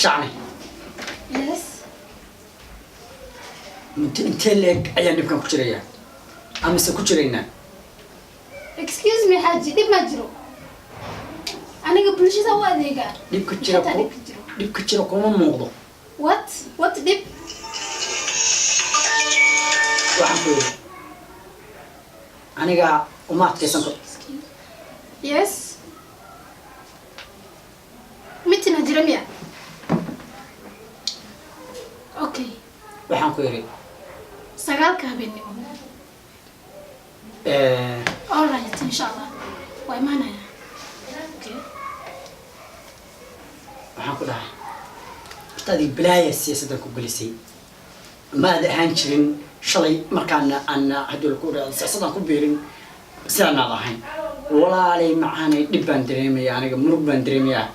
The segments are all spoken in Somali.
Shacni. Yes. Muddo intee leeg ayaan dhibkan ku jirayaa amase ku jiraynaa? Excuse me, xaaji, dhib ma jiro. Aniga bulshada u adeegaa. Dhibka jira Xitaa ku dhibka jiro. Dhibka jira kuma muuqdo. What dhib? Waxaan ku yidhi, aniga uma adkaysan karo. Yes, meeting jira miya? Okay. Waxaan ku yidhi, 9-ka habeennimo. Alright, insha Allah waa imaanaya. Okay. Waxaan ku dhahay, horta adig balaaya siyaasaddan ku gelisay. Maad ahaan jirin shalay markaana aan haddii laku dhahdo siyaasaddan ku biirin sidaanaad ahayn. Walaalay macaanay, dhib baan dareemaya aniga, murug baan dareemayaa.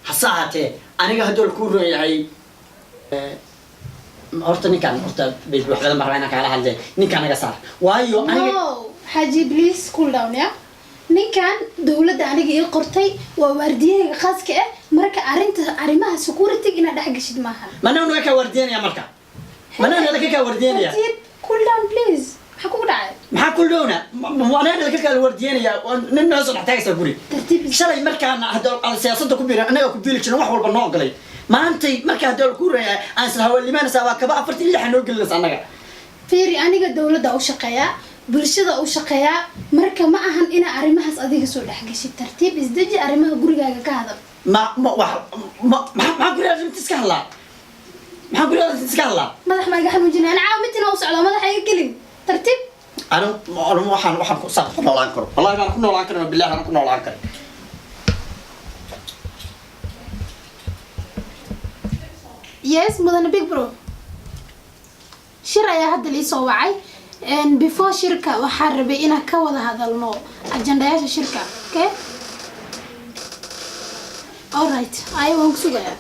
Hase ahaatee, aniga haddii lakuu roon yahay, horta ninkaan, horta baby, wax badan baan rabaa inaan kaala hadle. Ninkaan naga saar, waayo aniga No, xaaji, please cool down. Ya, ninkan dowladda aniga ii qortay, waa waardiyahayga khaaska ah. Marka arrinta arrimaha security inaad dhex gashid maaha. Manaa naga kaa waardiyanaya marka? Manaa naga kaa waardiyanaya? Tartiib, cool down please. Maxaa kugu dhacay? Maxaa kul dhowna? Anaa naga kaa waardiyanaya? Nin noo soo dhex taagaysaa guri. Tartiib. Shalay markaan hadda aan siyaasadda ku biiray, annaga ku biili jirin, wax walba noo ogolay. Maantay marka hadda ku reeyaa aan isla hawalimaanaysaa, waa kaba afartan iyo lixa noo gelinaysa annaga. Fiiri, aniga dowladda u shaqeeyaa, bulshada u shaqeeyaa. Marka ma ahan inaa arrimahaas adiga soo dhex gashid. Tartiib, isdeji, arrimaha gurigaaga ka hadal. Ma wax ma maxaa guriga arrinta iska hadlaa? Maxaa guriga arrinta iska hadlaa? Madax ma iga xanuujinay? Ana caawa meeting u socdaa, madaxa iga gelin. Tartiib. Anu waxaan ku saa ku noolaan karo, wallahi baan ku noolaan karin, billahi aan ku noolaan karin. Yes, mudane big bro, shir ayaa hadda liisoo wacay. Before shirka waxaan rabay inaan ka wada hadalno ajandayaasha shirka. Okay, alright, ay waan ku sugayaa.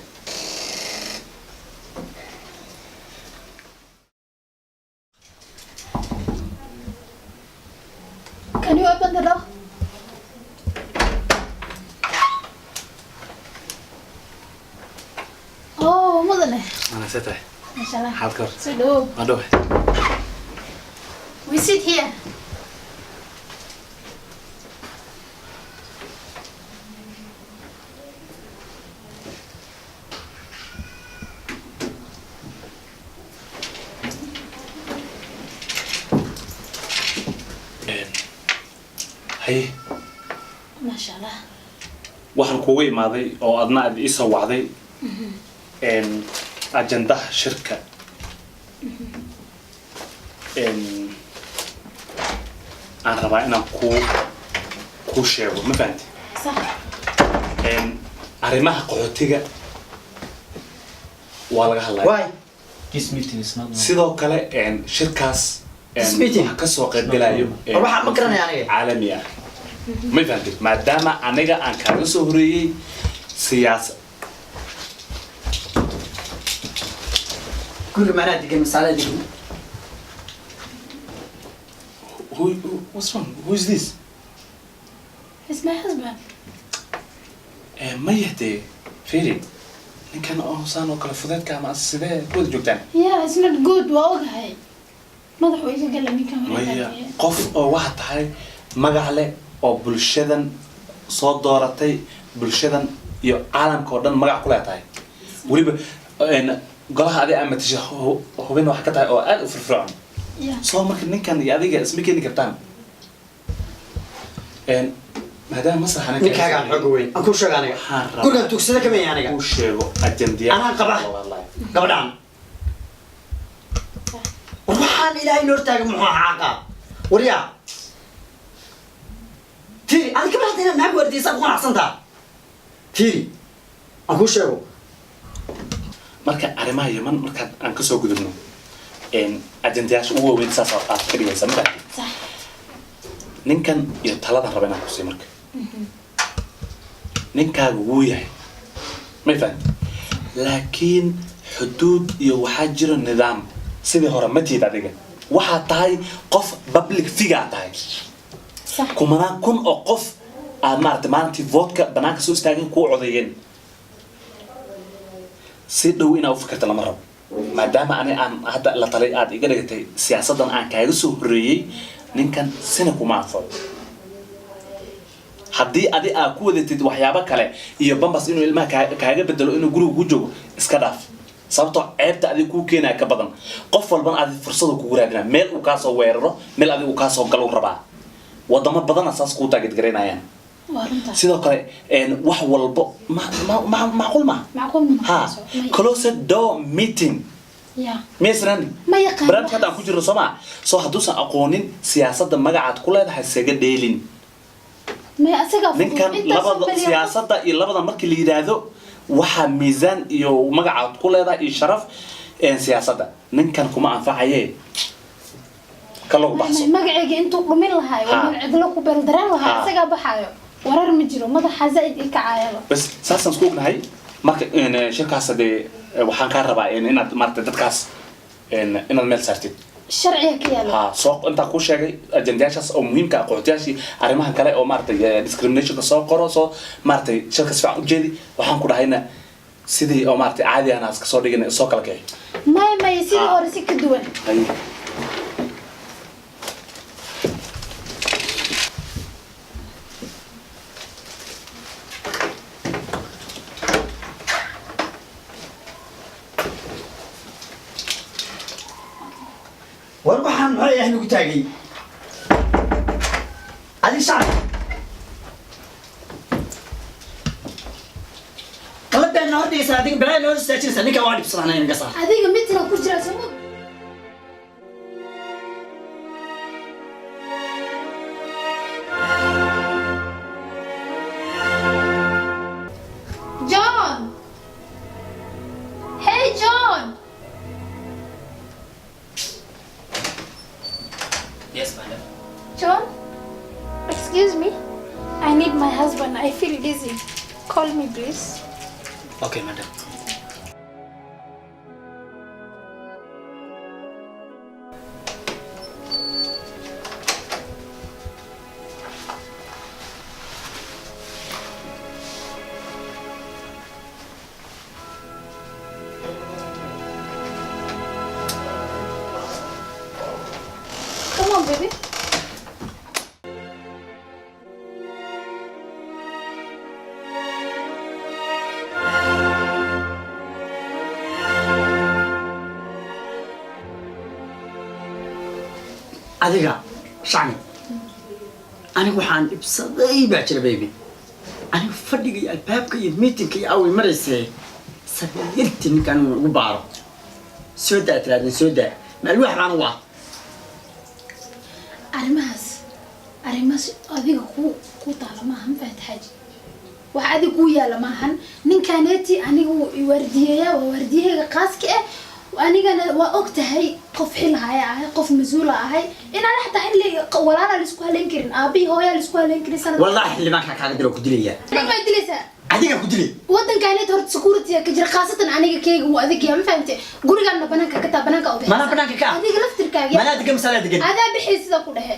Can you open the door? Oh, mudane. Ana see tahay? Masha Allah. Maxaad ka hor? Soo dhawow. Waa dhowe. We sit here. Haye. Masha Allah. Waxaan kuugu imaaday oo adna aad iisoo wacday ajandaha shirka. Aan rabaa inaan kuu sheego, ma fahanti? Sax. Arrimaha qaxootiga waa laga hadlaya. Why? This meeting is not normal. Sidoo kale shirkaas This meeting? waxaa kasoo qaybgalayo War waxaan ma garanaya aniga. caalami ah, ma fahamtid? Maadaama aniga aan kaaga soo horeeyey siyaasa Guriga maanaa degan, masaalada degan. What's wrong? Who is this? He's my husband. Maya dee, fiiri, ninkan oo saan oo kale fudeedka ama sidee ku wada joogtaan? Yeah, it's not good, waa ogahay. Madaxu iga gala ninkan. Maya, qof oo waxa tahay magac leh oo bulshadan soo dooratay, bulshadan iyo caalamka oo dhan magac ku leetahay. Weliba golaha adiga ama tisha hubin waxa ka tahay oo aad u firfircoon. Soo marka ninkan iyo adiga isma keeni kartaan. Maadaama masraxa ninka Ninkaagaan xooga weyn aan kuu sheega aniga. Waxaan rabaa Gurigaan tuugsada kama yahay aniga. Kuu sheego ajandiyaal Anaa qaba. looga hadlayo. Gabadhaan, war waxaan ilaahay noo hortaaga muxuu ahaa caaqa? Waryaa, fiiri, adiga gabadha hadda inaad naag waardiyaysaa ku qanacsantaa. Fiiri, aan kuu sheego. Marka arrimaha Yeman markaad aan kasoo gudubno, ajandayaasha ugu waaweyn saas aad ka dhigaysa, ma fahamtid? Sax. Ninkan iyo taladan raba inaan kusiiyo. Marka ninkaagu wuu yahay, may fahamtid? Laakiin xuduud iyo waxaa jiro nidaam. Sidii hore ma tihid. Adiga waxaad tahay qof public figure aad tahay. Sax. Kumanaan kun oo qof aad maaragtay maalintii vote-ka banaanka soo istaageen kuu codeeyeen. Si dhow inaa u fikirta lama rabo, maadaama ani aan hadda la talay aad iga dhigatay, siyaasaddan aan kaaga soo horreeyey. Ninkan sina kuma anfaco. Haddii adi aad ku wadatid waxyaabo kale iyo bambas inuu ilmaha kaaga bedelo, inuu guriga ku joogo, iska dhaaf, sababtoo ceebta adig kuu keenaya ka badan. Qof walbana adi fursadu kugu raadinaa, meel uu kaasoo weeraro, meel adig uu kaasoo galo rabaa. Wadamo badana saas kuu taageedgaraynayaan. Waa runtaa. Sidoo kale wax walbo macquul ma Macquul ma ha noqonayso. Closed door meeting. Ya. Miyaysanan Ma yaqaan. Barnaamijka hadda aan ku jirno, soo maa? Soo hadduusan aqoonin siyaasadda magacaad ku leedahay, saga dheelin. Maya, asagaa fudud. Ninkan Intaasoo labada bilyan. Siyaasadda iyo labada markii la yidhaahdo, waxaa miisaan iyo magacaad ku leedahay iyo sharaf siyaasadda. Ninkan kuma anfacaye, ka lagu baxso. Magacayga intuu dhumin lahaay, waa meel cidlo ku beeldareen lahaa. Isagaa baxaayo, warar ma jiro, madaxa zaid ii kacaayaba. Bas, saasaan isku ognahay. Marka shirkaas hadee waxaan kaa rabaa inaad maaragtay dadkaas inaad meel saartid. Sharciga ka yaalo. Ha, soo intaa kuu sheegay ajendayaashaas oo muhiimka ah, qaxootiyaashii, arrimahan kale oo maaragtay discriminationka soo qoro, soo maaragtay shirka si fiican u jeedi. Waxaan ku dhahayna sidii oo maaragtay caadi ahna iska soo dhigin, soo kala kici. Maya, maya, sidii hore si ka duwan. Haye. War waxaan maxay ah nagu taagay adi shacab qalabaan noo dhigaysaa, adiga balaa noo istaajinaysaa. Ninkan waa dhibsadana inaga saar. Adiga midna ku jira sama. John! Hey, John! Yes, madam. John? Excuse me. I need my husband. I feel dizzy. Call me, please. Okay, madam. Come on, baby. Adiga shacni, anigu waxaan dhibsaday baa jira, baby. Anigu fadhiga iyo albaabka iyo meetingka iyo away maraysee, sabayarti ninkan inuu igu baaro. Soo daa tiraadin, soo daa, ma alwaax baan u ah? Arrimahaas, arrimahaas adiga ku taala maaha, ma fahanti, xaaji? Wax adiga kuu yaala maahan. Ninkaneeti aniga wuu i waardiyeeyaa, waa waardiyahayga khaaska ah. Anigana waa og tahay, qof xil haya ahay, qof mas-uula ahay, inaan xataa xilli walaalaa laisku haleyn karin, aabihii hooyaa laisku haleyn karin sanad. Wallahi xildhibaankaa kaaga diro, ku dilayaa. Aniga may dilaysaa? Adiga ku dilay. Waddankaneet horta security ka jira, khaasatan aniga keyga wuu adag yahay, ma fahamte? Gurigaana banaanka ka taa, banaanka u bixisa. Manaa banaanka ka ah? Adiga laftirkaaga. Manaa degan, masalaa degan. Adaa bixi sida ku dhexe,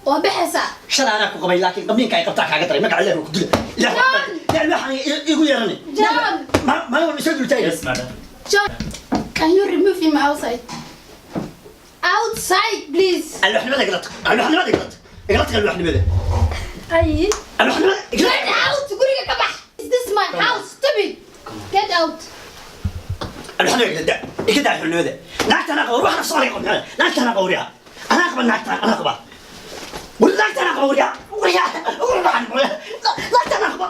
waa bixaysaa. Shalay anaa ku qabay, laakiin qabniinka ay qabtaa kaaga daray. Magaca Ilaah ku dilay. John! Ilaah waxaan igu yeeranay. John! Maalin walba soo dultaagay. Yes, madam. John, can you remove him outside? Outside, please. Alwaaxnimada igala tag, alwaaxnimada igala tag, igala tag alwaaxnimada. Ay. Alwaaxnimada igala. Get out! Guriga ka bax. Is this my house? Stupid. Get out. Alwaaxnimada igala daa, iga daa alwaaxnimada. Naagta anaa qaba, waxaan soo qaba, naagta anaa qaba, wariyaa anaa qaba, naagta anaa qaba, war naagta anaa qaba, wariyaa, wariyaa, waxaan naagta anaa qaba.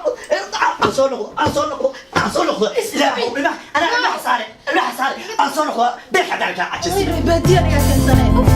Aan soo noqdo, aan soo noqdo, aan soo noqdo. Ilaahu ilaax, anaa alwaax saare, alwaax saare, aan soo noqdo beerka daalka cajis. Baadiyo aniga keensanay.